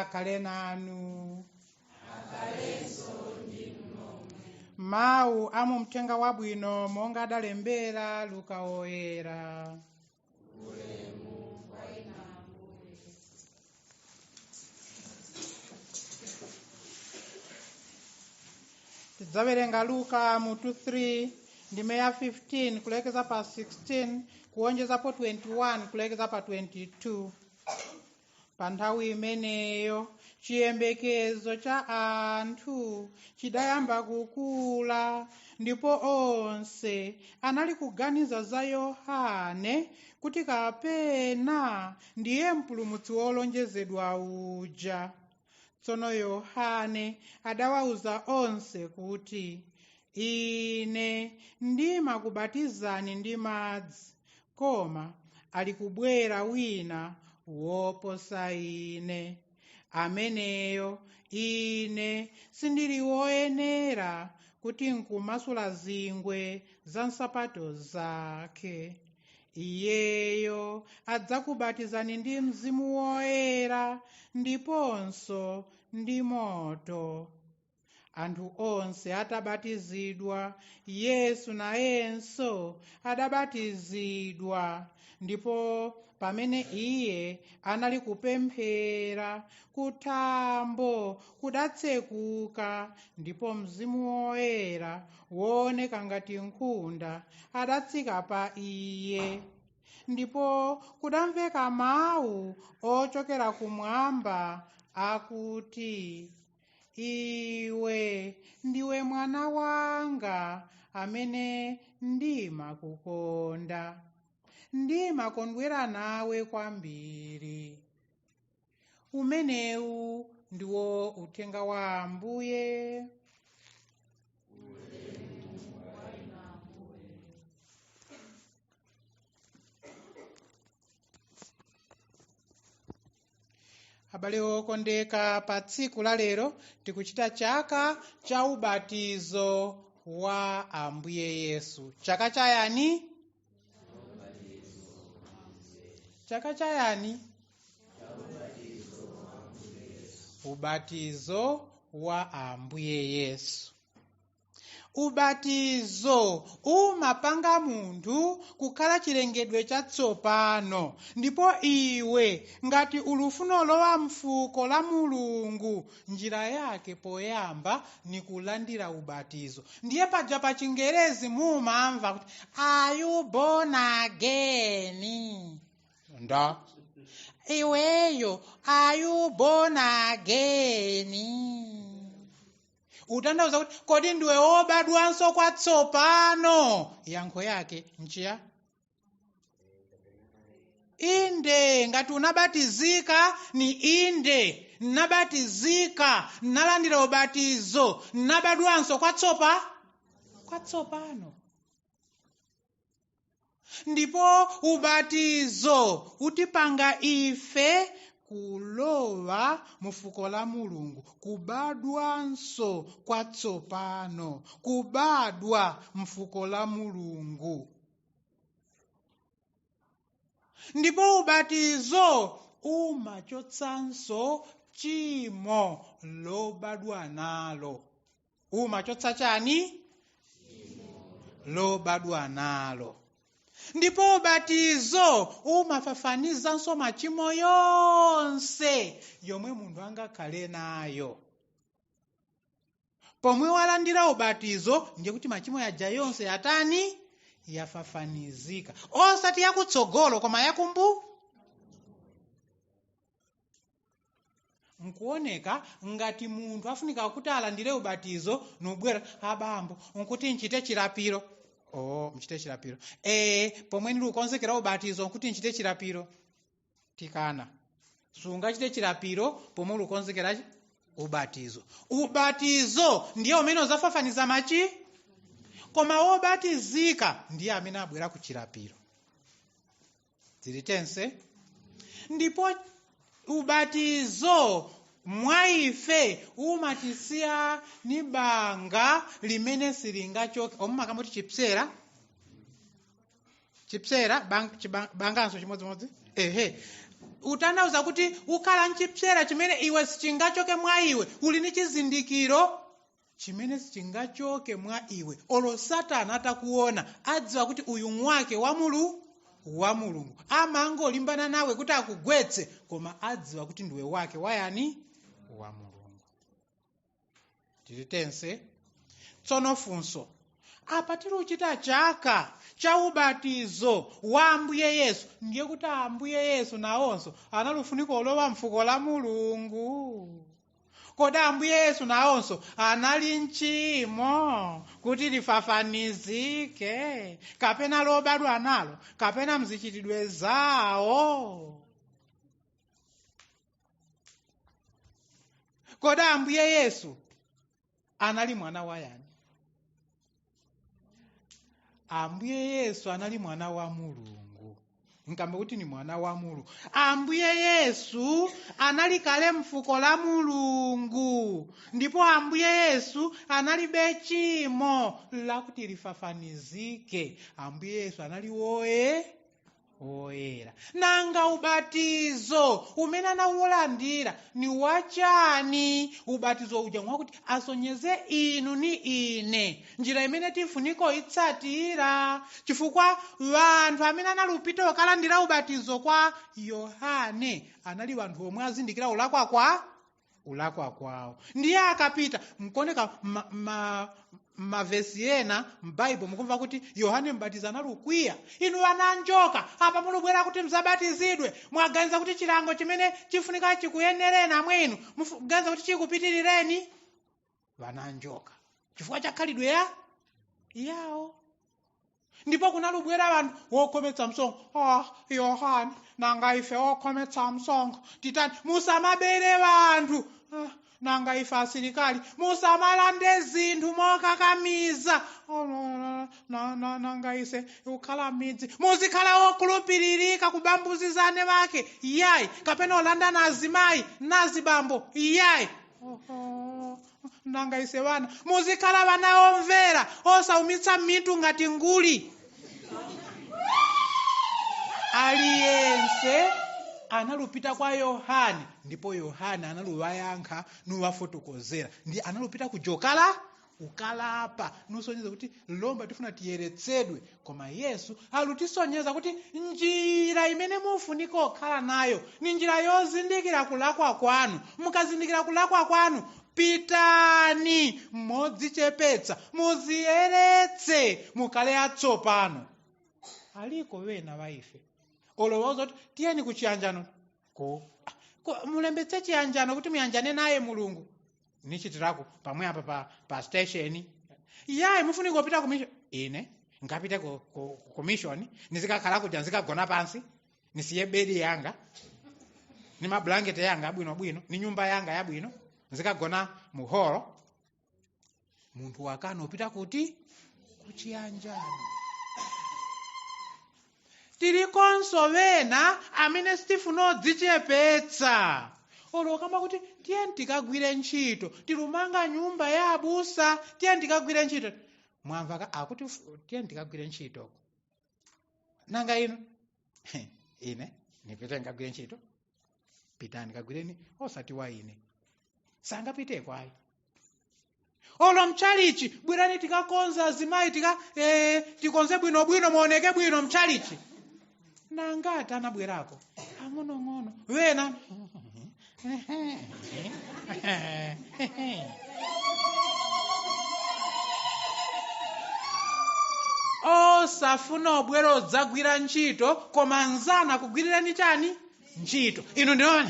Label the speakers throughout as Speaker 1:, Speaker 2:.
Speaker 1: Akhale nanu. Mawu a mu mthenga wabwino monga adalembera Luka woyera. Tidzawerenga Luka mutu 3 ndime ya 15 kulekeza pa 16 kuonjezapo 21 kulekeza pa 22. Pa nthawi imeneyo chiyembekezo cha anthu chidayamba kukula, ndipo onse anali kuganiza za Yohane kuti kapena ndiye mpulumutsi wolonjezedwa uja. Tsono Yohane adawawuza onse kuti, ine ndimakubatizani ndi madzi, koma ali kubwera wina woposa ine, ameneyo ine sindili woyenera kuti nkumasula zingwe za nsapato zake. Iyeyo adzakubatizani ndi Mzimu Woyera ndiponso ndi moto. Anthu onse atabatizidwa, Yesu nayenso adabatizidwa, ndipo pamene iye anali kupemphera, kuthambo kudatsekuka, ndipo Mzimu Woyera wooneka ngati nkhunda adatsika pa iye. Ndipo kudamveka mawu ochokera kumwamba akuti, iwe ndiwe mwana wanga amene ndimakukonda, ndimakondwera nawe kwambiri. Umenewu ndiwo uthenga wa Ambuye. Abale okondeka, pa tsiku la lero tikuchita chaka cha ubatizo wa Ambuye Yesu. Chaka cha yani? Chaka cha yani? Ubatizo wa Ambuye Yesu. Ubatizo umapanga munthu kukhala chilengedwe chatsopano, ndipo iwe ngati ulufuna lowa mfuko la Mulungu, njira yake poyamba ni kulandira ubatizo. Ndiye paja pa Chingerezi mumamva kuti are you born again? Nda iweyo are you born again? Utanthauza kuti kodi ndiwe wobadwanso kwatsopano? Yankho yake nchiya inde. Ngati unabatizika ni inde, nabatizika, nalandira ubatizo, nabadwanso kwatsopano. Ndipo ubatizo utipanga ife kulowa mufuko la Mulungu, kubadwanso kwatsopano, kubadwa mfuko la Mulungu. Ndipo ubatizo umachotsanso chimo lobadwa nalo. Umachotsa chani? Lobadwa nalo. Ndipo ubatizo umafafanizanso machimo yonse yomwe munthu angakhale nayo. Pomwe walandira ubatizo ndiye kuti machimo yaja yonse yatani? Yafafanizika. Osati yakutsogolo koma yakumbu. Nkuoneka ngati munthu afunika kuti alandire ubatizo nubwera abambo nkuti nchite chilapiro. Oh, mchite chilapiro. Pomwe ndili kukonzekera ubatizo nkuti nchite chilapiro. Tikana. Sungachite chilapiro pomwe uli kukonzekera ubatizo. Ubatizo ndiye umene uzafafaniza machi, koma wobatizika ndiye amene abwera ku chilapiro. Tili tense? Ndipo ubatizo mwa ife umatisiya ni banga limene silingachoke. Omwe makamoti chipsera, chipsera banganso chimodzimodzi. Ehe, Utanthauza kuti ukhala nchipsera chimene iwe sichingachoke mwa iwe. Uli ndi chizindikiro chimene sichingachoke mwa iwe. Olo Satana atakuona adziwa kuti uyu mwake wa Mulungu. Amangolimbana nawe kuti akugwetse, koma adziwa kuti ndiwe wake wayani? Wa Mulungu. Tili tense? Tsono funso, apa tili uchita chaka cha ubatizo wa Ambuye Yesu, ndiye kuti Ambuye Yesu nawonso analufunika olowa mfuko la Mulungu. Kodi Ambuye Yesu nawonso anali mchimo kuti lifafanizike, kapena lobadwa nalo, kapena mzichitidwe zawo? Kodi Ambuye Yesu anali mwana wa yani? Ambuye Yesu anali mwana wa Mulungu. Nkambe kuti ni mwana wa Mulungu. Ambuye Yesu anali kale mfuko la Mulungu, ndipo Ambuye Yesu analibe chimo lakuti lifafanizike. Ambuye Yesu anali woyera. Nanga ubatizo umene anawulandira ni wachani? Ubatizo uja mwakuti asonyeze inu ni ine njira imene tifuniko itsatira, chifukwa vanthu amene analupita okalandira ubatizo kwa Yohane anali vanthu omwe azindikira ulakwa kwawo. Ndiye akapita mkoneka mavesi ena m'Baibo mukumva kuti Yohane Mbatizi analukwiya, inu ananjoka, apa mulubwera kuti mzabatizidwe, mwaganiza kuti chilango chimene chifunika chikuyenereni amwenu, muganiza kuti chikupitirireni. Vananjoka chifukwa cha khalidwe yawo. Ndipo kunalubwera vanthu wokhometsa msonkho. Yohane, nanga ife wokhometsa msonkho titani? Musamabere vanthu. Nanga ife asilikali musamalande zinthu mokakamiza. Nanga ise ukhala midzi muzikhala wokhulupiririka kubambuzizane vake yayi, kapena olanda nazimayi nazibambo yayi. Nanga ise vana muzikhala vana omvera osaumitsa mitu ngati nguli. Aliyense analupita kwa Yohane, ndipo Yohane analuwayankha nuwafotokozera. Ndi analupita kujokala ukalapa nusonyeza kuti lomba tifuna tiyeretsedwe. Koma Yesu alutisonyeza kuti njira imene mufunika okhala nayo ni njira yozindikira kulakwa kwanu. Mukazindikira kulakwa kwanu, pitani modzichepetsa, muziyeretse, mukhale atsopano. Aliko wena wa ife olowoza kuti tiyeni kuchiyanjano mulembetse chiyanjano kuti muyanjane naye Mulungu. Nichitirako pamwe apa pa station yayi, mufunika kupita ku mission. Ine ngapite ku mission, nizikakhala kuja, nzikagona pansi, nisiye bedi yanga ni mablanketi yanga abwinobwino ni nyumba yanga yabwino, nzikagona mu holo. Munthu wakana upita kuti kuchiyanjano. Tilikonso wena amene sitifuna odzichepetsa. Olokamba kuti tiye tikagwire ntchito, tilumanga nyumba ya abusa, tiye tikagwire ntchito. Mwamva akuti tiye tikagwire ntchito. Nanga inu? Ine nipite nkagwire ntchito? Pitani kagwireni, osati wa ine. Sangapite kwayi. Olo mchalichi, bwerani tikakonza azimayi, tikonze bwinobwino, muoneke bwino mchalichi. Nangati anabwerako ang'onong'ono wena osafuna obwera odzagwira ntchito, koma nzana kugwirirani chani ntchito. Inu ndino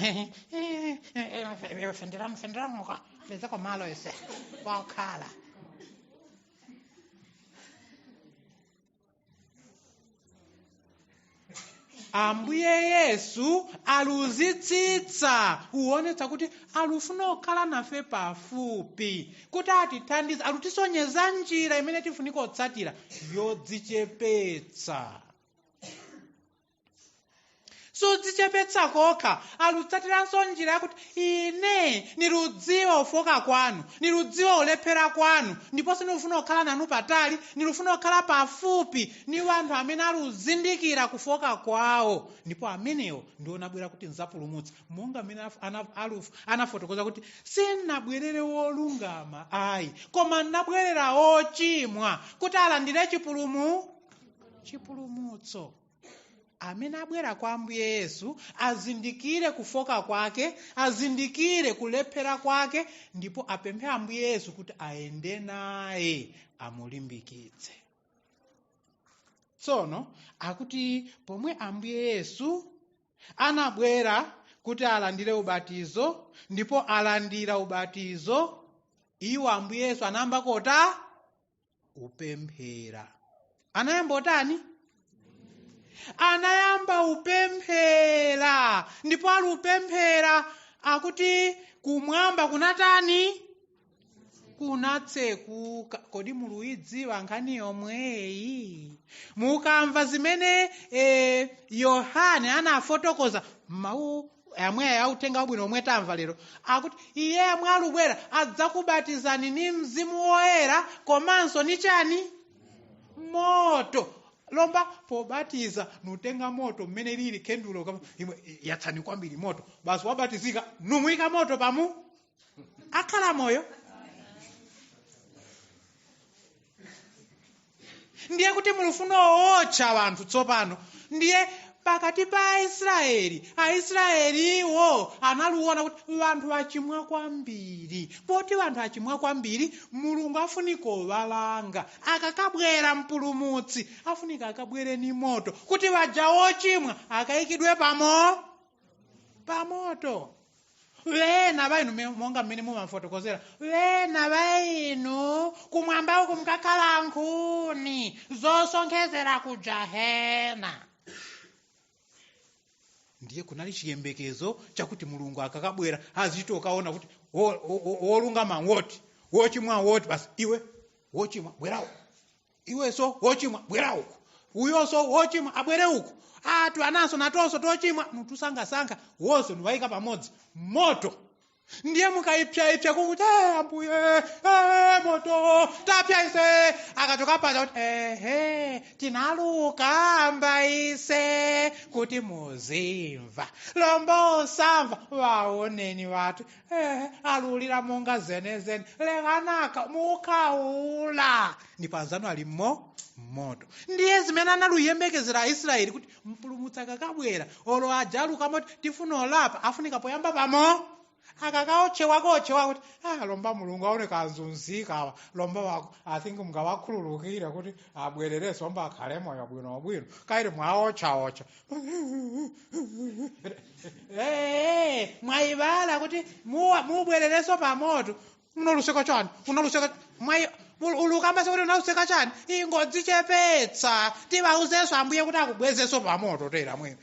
Speaker 1: fenderamuka pezako malo ese wakhala. Ambuye Yesu aluzitsitsa uonetsa kuti alufuna okhala nafe pafupi, kuti atithandize, alutisonyeza njira imene tifunika otsatira yodzichepetsa. Sudzichepetsa kokha, alutsatiranso njira yakuti ine niludziwa ufoka kwanu, niludziwa ulephera kwanu, ndiponso nilufuna kukhala nanu patali, nilufuna kukhala pafupi ni wanthu amene aluzindikira kufoka kwawo, ndipo amenewo ndiwo nabwera kuti nzapulumutsa, monga amene anafotokoza kuti sinabwerere wolungama ayi, koma nabwerera ochimwa kuti alandire chipulumutso. Amene abwera kwa Ambuye Yesu azindikire kufoka kwake, azindikire kulephera kwake, ndipo apemphe Ambuye Yesu kuti ayende naye amulimbikitse. Tsono akuti pomwe Ambuye Yesu anabwera kuti alandire ubatizo, ndipo alandira ubatizo, iwo Ambuye Yesu anayamba kota upemphera. Anayamba otani? Anayamba upemphera, ndipo ali upemphera akuti kumwamba kunatani? Kunatsekuka. Kodi muluidziwa nkhani yomweyi? Mukamva zimene Yohane anafotokoza mawu amwe autenga wabwino omwe tamva lero, akuti iye amwe alubwera adzakubatizani ni Mzimu Woyera komanso ni chani? Moto. Lomba pobatiza nutenga moto mmene lili kendulo kama imwe yatsani kwambiri moto, basi wabatizika numuyika moto pamu akhala moyo. Ndiye kuti mulufuna owotcha wanthu tsopano. Ndiye pakati pa Aisraeli, Aisraeliwo analuona kuti wanthu achimwa kwambiri. Poti wanthu achimwa kwambiri, Mulungu afunika owalanga. Akakabwera mpulumutsi, afunika akabwere ni moto, kuti waja wochimwa akayikidwe pamoto. Wena vainu monga mmene mumafotokozera, wena vainu kumwamba uku mukakhala nkhuni zosonkhezera ku jahena. Ndiye kunali chiyembekezo chakuti Mulungu akakabwera azitokaona kuti wolungama woti, wochimwa woti, basi iwe wochimwa bwera uku, iwenso wochimwa bwera uku, uyonso wochimwa abwere uku, atu ananso natonso tochimwa, nutusangasankha wonse nuwayika pamodzi moto. Ndiye mukayipyayipya kukuti ambuye, moto tapya ise, akachoka paja kuti ehe tinalukamba ise kuti muzimva, lomba osamva waoneni watu alulira monga zenezene lekanaka mukaula, ndipo anzanu ali moto. Ndiye zimene analuyembekezera Aisraeli kuti mpulumutsi akakabwera olo aja aluka moti tifuna olapa afunika poyamba pamo akakaotchewa kuti lomba Mulungu aone kazunzika awa, lomba wako I think mungawakhululukire kuti abwererenso lomba akhale moyo bwinobwino, kaili mwaotchaotcha. Mwayiwala kuti mubwererenso pamoto. Munaluseka chani? Munaluseka mwayi ulukamba sekuti unaluseka chani? Ingodzichepetsa tiwauzenso Ambuye kuti akubwezenso pamoto tera mwene.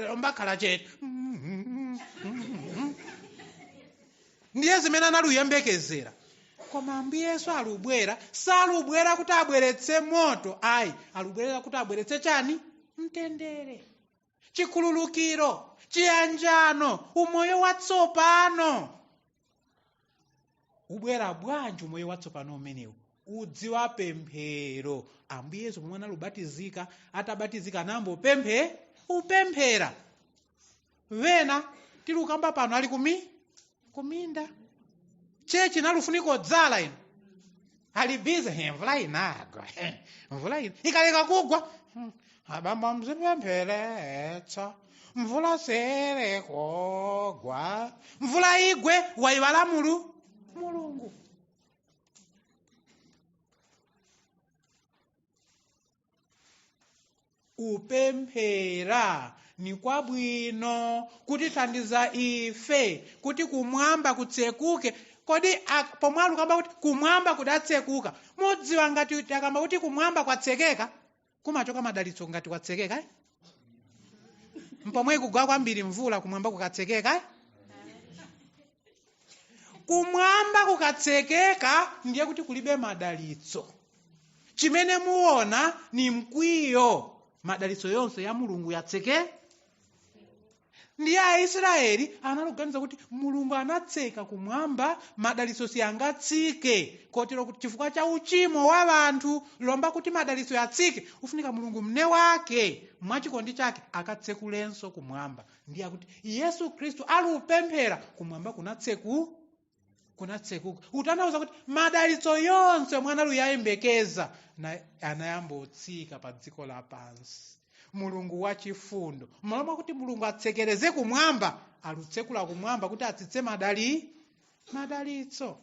Speaker 1: Lomba khala chete. Ndiye zimene analuyembekezera. Koma Ambuye Yesu alubwera, salubwera kuti abweretse moto ayi, alubwerera kuti abweretse chani? Mtendere, chikhululukiro, chiyanjano, umoyo watsopano. Ubwera bwanji umoyo watsopano umenewu? Udziwa pemphero. Ambuye Yesu pomwe analubatizika, atabatizika anambo upemphera. Wena tilukamba pano ali kuminda chechi nalufuniko dzala ino ali bize, mvula inagwa, mvula ina ikaleka kugwa, abamba mzipempheretsa mvula sere kogwa, mvula igwe wayiwala Mulungu. Upemphera ni kwabwino kutithandiza ife kuti kumwamba kutsekuke. Kodi pomwe alukamba kuti kumwamba kudatsekuka, mudziwa ngati takamba kuti kumwamba kwatsekeka, kumachoka madalitso ngati kwatsekeka Mpomwe kugwa kwambiri mvula kumwamba kukatsekeka Kumwamba kukatsekeka ndiye kuti kulibe madalitso. Chimene muona ni mkwiyo. Madalitso yonse ya Mulungu yatseke. Ndiye Aisraeli analuganiza kuti Mulungu anatseka kumwamba, madalitso siyangatsike, kotero kuti chifukwa cha uchimo wa anthu, lomba kuti madalitso yatsike, ufunika Mulungu mne wake mwachikondi chake akatsekulenso kumwamba. Ndiye akuti Yesu Khristu alupemphera kumwamba kunatsekuka, utanthauza kuti madalitso yonse mwana luyayembekeza anayambotsika pa dziko lapansi. Mulungu wachifundo, m'malo mwakuti Mulungu atsekereze kumwamba, alutsekula kumwamba kuti atsitse madalitso.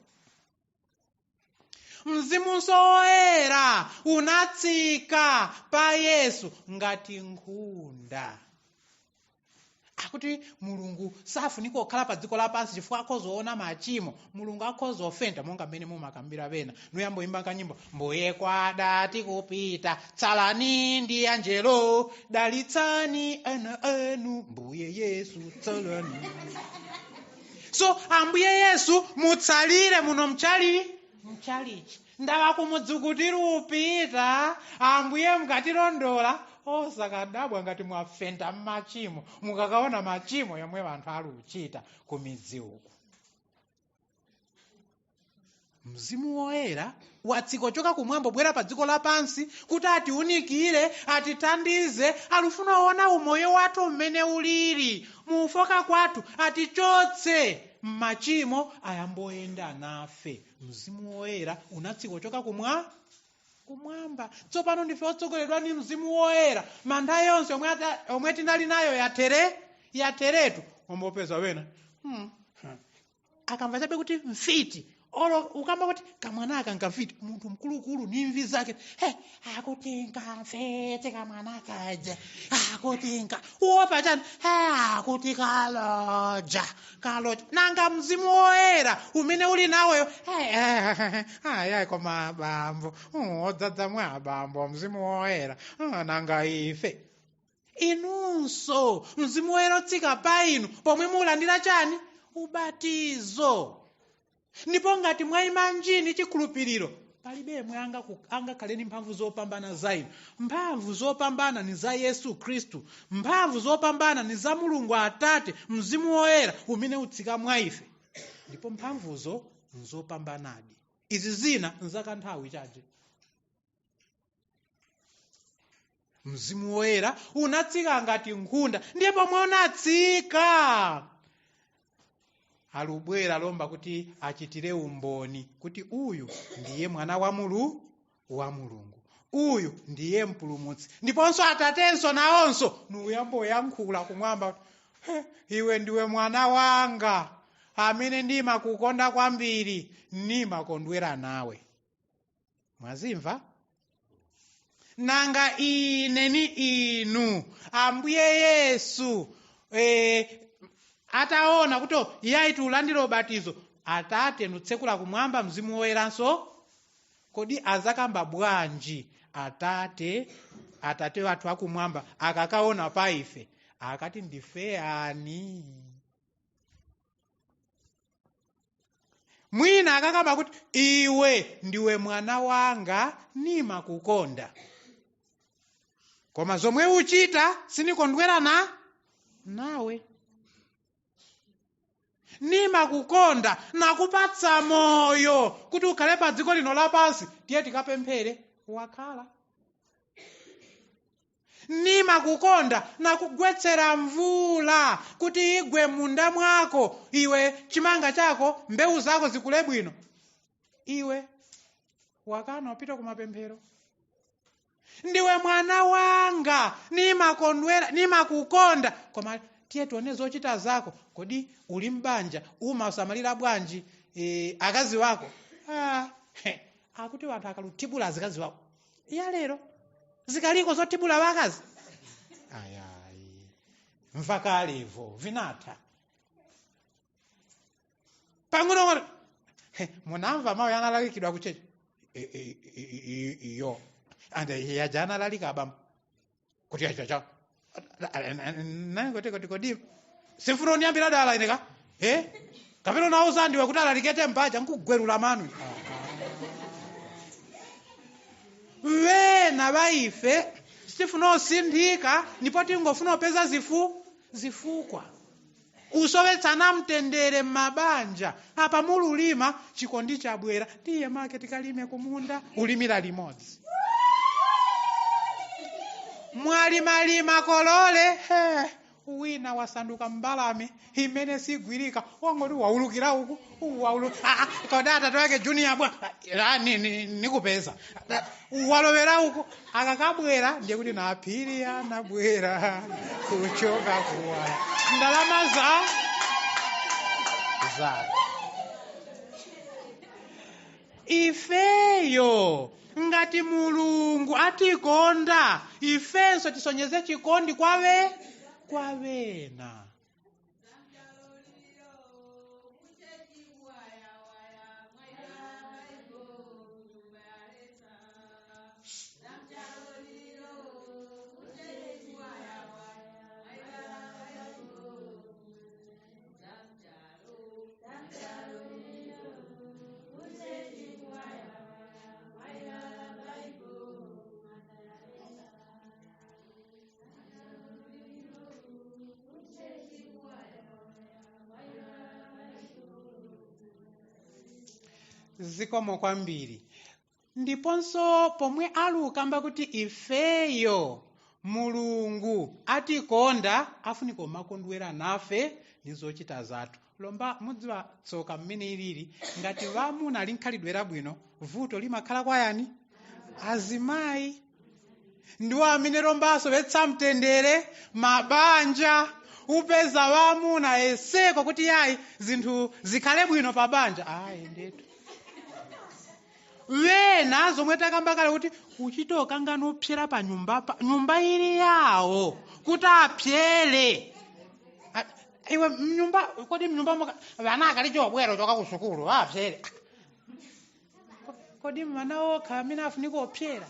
Speaker 1: Mzimunso Woyera unatsika pa Yesu ngati nkhunda. Akuti Mulungu safunika kukhala pa dziko lapansi chifukwa akhozoona machimo. Mulungu akhozofenta monga mmene mumakambira pena nuyamboimba kanyimbo, mbuye kwadati kupita tsalani ndi anjelo, dalitsani ana anu mbuye Yesu tsalani. So Ambuye Yesu mutsalire muno mchalichi, ndawa kumudzi kuti upita Ambuye mukatilondola osakadabwa ngati mwafenta mmachimo, mukakaona machimo yomwe anthu aluchita ku midzi uku. Mzimu Woyera watsika kuchoka kumwamba bwera pa dziko lapansi kuti atiunikire, atithandize, alufuna kuona umoyo wathu mmene ulili, mufoka kwathu atichotse mmachimo, ayamboyenda nafe. Mzimu Woyera unatsika kuchoka kumwamba. Tsopano ndife otsogoleredwa ndi Mzimu Woyera. Mantha yonse omwe tinali nayo yatheretu. Ombopeza wena akamva chabe kuti mfiti, olo ukamba kuti kamwana aka nkamfiti, munthu mkulukulu ni mvi zake, he akuti nkamfiti kamwana kaja, akuti nka uopa chani, he akuti kaloja kaloja. Nanga Mzimu Woyera umene uli naweyo, ayi koma abambo, odzadza mwa abambo Mzimu Woyera, nanga ife inunso Mzimu Woyera otsika pa inu pomwe mulandira chani? Ubatizo. Ndipo ngati mwayima njini chikhulupiriro, palibe yemwe angakhale ndi mphamvu zopambana za inu. Mphamvu zopambana ni za Yesu Khristu, mphamvu zopambana ni za Mulungu Atate, Mzimu Woyera umene utsika mwa ife. Ndipo mphamvuzo nzopambanadi. Izi zina nzakanthawi chaje. Mzimu Woyera unatsika ngati nkhunda, ndiye pomwe unatsika alubwera lomba kuti achitire umboni kuti uyu ndiye mwana wa Mulungu, uyu ndiye mpulumutsi. Ndiponso atatenso nawonso nuyamboyankhula kumwamba, iwe ndiwe mwana wanga amene ndimakukonda kwambiri, ndimakondwera nawe. Mwazimva? Nanga ine ni inu Ambuye Yesu ataona kuti iye atiulandira ubatizo, Atate nutsekula kumwamba Mzimu Woyeranso, kodi azakamba bwanji Atate wathu akumwamba akakaona pa ife akati ndife ani? Mwina akakamba kuti iwe ndiwe mwana wanga nimakukonda, koma zomwe uchita sinikondwera nawe. Nimakukonda nakupatsa moyo kuti ukhale pa dziko lino lapansi, tiye tikapemphere wakhala. Nimakukonda nakugwetsera mvula kuti igwe munda mwako, iwe chimanga chako mbewu zako zikule bwino, iwe wakana upita kumapemphero. Ndiwe mwana wanga nimakondwera, nimakukonda, koma tiye tione zochita zako. Kodi uli mbanja umasamalira bwanji akazi wako? Akuti wanthu akalutibula azikazi wako iya lero zikaliko zotibula wakazi ayayi mvakalevo vinatha pang'ono. Munamva mawu yanalalikidwa kuchechi iyo ande yaja analalika abambo kuti yachacha kodi simfuna uniyambira dala ineka kapena unauza ndiwe kuti alalikete mbaja nkugwerula manu. Wena baife Sitifuna osinthika ndipo tingofuna opeza zifukwa. Usowetsana mtendere m'mabanja. Apa mululima chikondi chabwera, tiye make tikalime kumunda, ulimira limodzi. Mwalimalima kolole, he, wina wasanduka mbalame imene sigwirika, wangoti waulukira uku, kodi atatu wake junior bwa, nikupeza. Walowera uku, akakabwera ndiye kuti naphiri anabwera kuchoka kuwala. Ndalama zake. Ifeyo ngati Mulungu atikonda, ifenso tisonyeze chikondi kwavena. Zikomo kwambiri. Ndiponso pomwe alukamba kuti ifeyo Mulungu atikonda, afunika umakondwera nafe ndi zochita zathu. Lomba mudziwa tsoka mmene ilili, ngati vamuna ali nkhalidwe labwino, vuto limakhala kwa yani? Azimayi. Ndiwo amene lomba asowetsa mtendere, mabanja, upeza vamuna eseko kuti yayi zinthu zikhale bwino pa banja. Ayi ndetu. Wena zomwe takamba kale kuti uchitoka ngano upyera pa nyumba pa nyumba ili yawo kuti apyere. Iwe mnyumba, kodi mnyumba vana akali chobwera choka ku sukulu apyere. Kodi mwana wokha amene afunika opyera?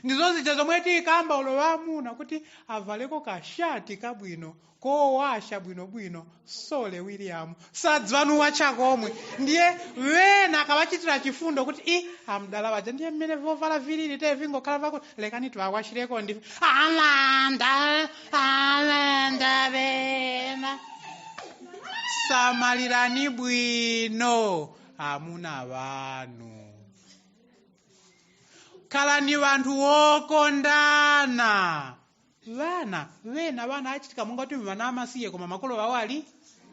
Speaker 1: Ndizo zija zomwe tikamba ulo wamuna kuti avaleko kashati kabwino kowasha bwinobwino, Sole William sadziwanuwa chakomwe. Ndiye wena akawachitira chifundo kuti i amdala waja ndiye mmene vovala vilili te vingokhala vakuti lekani tiwakwashireko ndi alanda alanda vena. Samalirani bwino amuna vanu. Khalani vanthu wokondana. Vana vena vana achitika monga kuti vana amasiye koma makolo awo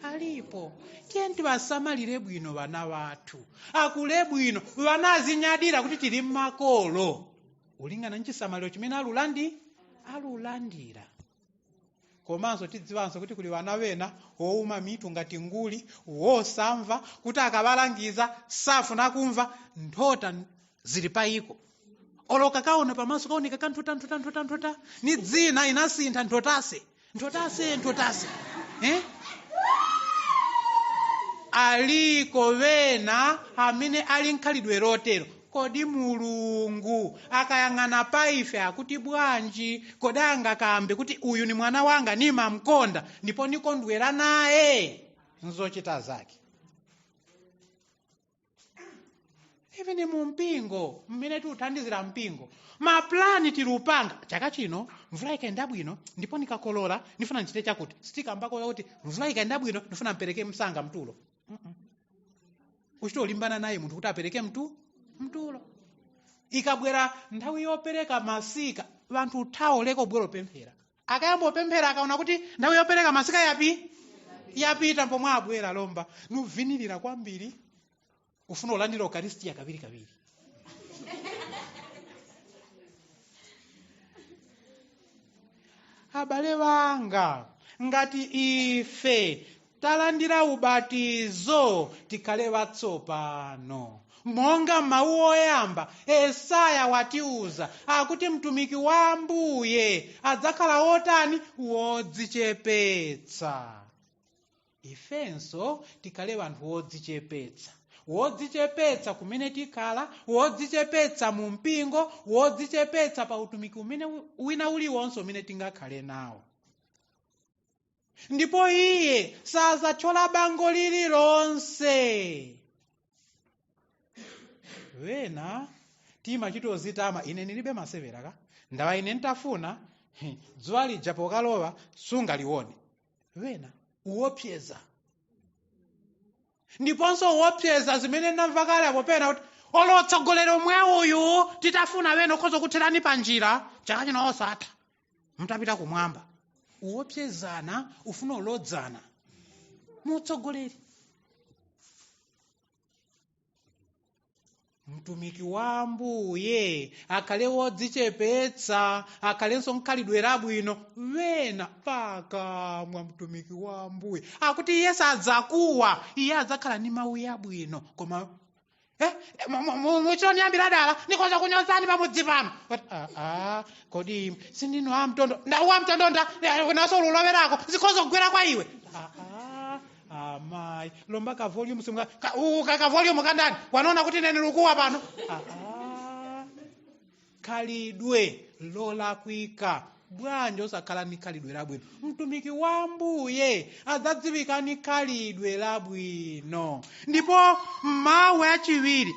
Speaker 1: alipo. Tiye tiwasamalire bwino vana vathu, akule bwino, vana azinyadira kuti tili mmakolo ulingana nchisamaliro chimene alulandira. Komanso tidziwanso kuti kuli vana vena wowuma mitu ngati nguli, wosamva kuti akawalangiza safuna kumva, nthota zili payiko. Oloka kaona pamaso kaoneka kanthota nthota nthota nthota, ni dzina inasintha nthotase nthotase nthotase. Aliko vena amene ali nkhalidwe lotero. Kodi Mulungu akayang'ana pa ife akuti bwanji? Kodi angakambe kuti uyu ni mwana wanga nimamkonda ndipo nikondwera naye nzochita zake? Even mu mpingo mmene tiuthandizira mpingo, maplani tilupanga chaka chino mvula ikaenda bwino ndipo nikakolola ndifuna nchite chakuti. Sitikambako kuti mvula ikaenda bwino ndifuna mpereke msanga mtulo. Uchitolimbana naye munthu kuti apereke mtulo. Ikabwera nthawi yopereka masika, vanthu thawo leko bwero pemphera. Akayamba opemphera akaona kuti nthawi yopereka masika yapita, pomwe abwera lomba nuvinirira kwambiri ufuna ulandira Eucharistia kabiri kabiri. Abale wanga, ngati ife talandira ubatizo tikhale watsopano. Monga mawu oyamba Yesaya watiuza akuti mtumiki wa Ambuye adzakhala wotani? Wodzichepetsa. Ifenso tikhale wanthu wodzichepetsa. Wodzichepetsa kumene tikhala, wodzichepetsa mu mpingo, wodzichepetsa pa utumiki umene wina uliwonse umene tingakhale nawo. Ndipo iye sazathyola bango lililonse. Wena timachitozitama, ine nilibe masewera ka ndawa, ine ntafuna dzuwa lija pokalowa sungaliwone. Wena uwopyeza, ndiponso uwopyeza zimene ndamva kale apo pena kuti olotsogolera omwe uyu titafuna wena ukhoza kutherani pa njira chaka chino osatha mutapita kumwamba. Uwopyezana, ufuna ulodzana mutsogoleri. Mtumiki wa Ambuye akhale wodzichepetsa, akhalenso mkhalidwe labwino. Wena pakamwa mtumiki wa Ambuye akuti iye sadzakuwa, iye adzakhala ndi mawu yabwino, koma muchoniyambira dala nikhoza kunyozani pamudzi pano. But, kodi sindinu amtondo wamtondonda naso lulowerako zikhoza kugwera kwa iwe. Amayi lomba ka volume simka ka volume kandani wanaona kuti nene lukuwa pano. Khalidwe lolakwika bwanji osakhala ni khalidwe labwino. Mtumiki wa Ambuye adzadziwika ni khalidwe labwino. Ndipo mawu achiwiri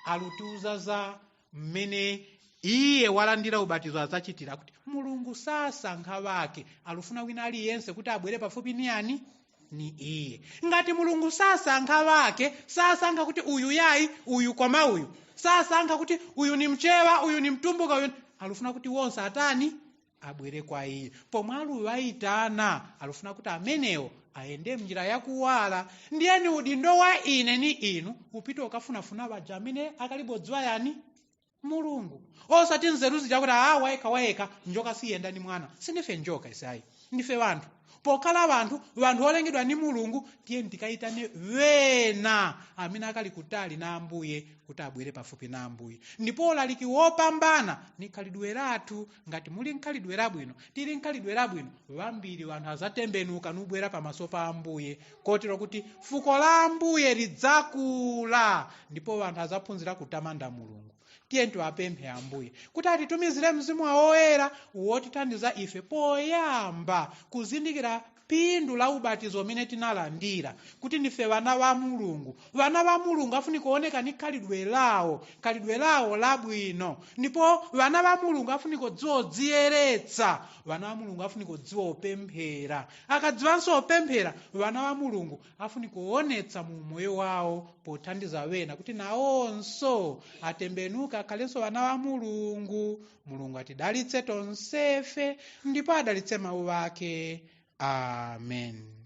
Speaker 1: alutiuza za mmene iye walandira ubatizo adzachitira kuti Mulungu sasankha wake, alufuna wina aliyense kuti abwere pafupi ni ani ni iye. Ngati Mulungu sasankha wake, sasankha kuti uyu yayi uyu koma uyu, sasankha kuti uyu ni mchewa uyu ni mtumbuka uyu, alufuna kuti wonse atani abwere kwa iye. Pomwe aluwayitana alufuna kuti amenewo ayende mnjira yakuwala. Ndiyeni udindo wa ine ni inu upite ukafunafuna waja amene akalibodziwa yani Mulungu, osati nzeru zija kuti wayekha wayekha njoka siyenda ni mwana. Sindife njoka isayi, ndife wanthu. Pokhala wanthu, wanthu olengedwa ni Mulungu, tiye tikayitane wena amene akali kutali na Ambuye kuti abwere pafupi na Ambuye. Ndipo ulaliki wopambana ni khalidwe lathu. Ngati muli nkhalidwe labwino, tili nkhalidwe labwino, wambiri wanthu azatembenuka nubwera pamaso pa Ambuye, kotero kuti fuko la Ambuye lidzakula ndipo wanthu azaphunzira kutamanda Mulungu. Tiye tiwapemphe Ambuye kuti atitumizire mzimu woyera wotithandiza ife poyamba kuzindikira phindu la ubatizo umene tinalandira, kuti ndife vana va Mulungu. Vana va Mulungu afunika kuoneka ni khalidwe lawo, khalidwe lawo labwino. Ndipo vana va Mulungu afunika kudziwa odziyeretsa, vana va Mulungu afunika kudziwa opemphera. Akadziwanso opemphera, vana va Mulungu afunika kuonetsa mu moyo wawo pothandiza wena kuti nawonso atembenuka akhalenso vana va Mulungu. Mulungu atidalitse tonsefe ndipo adalitse mawu ake. Amen.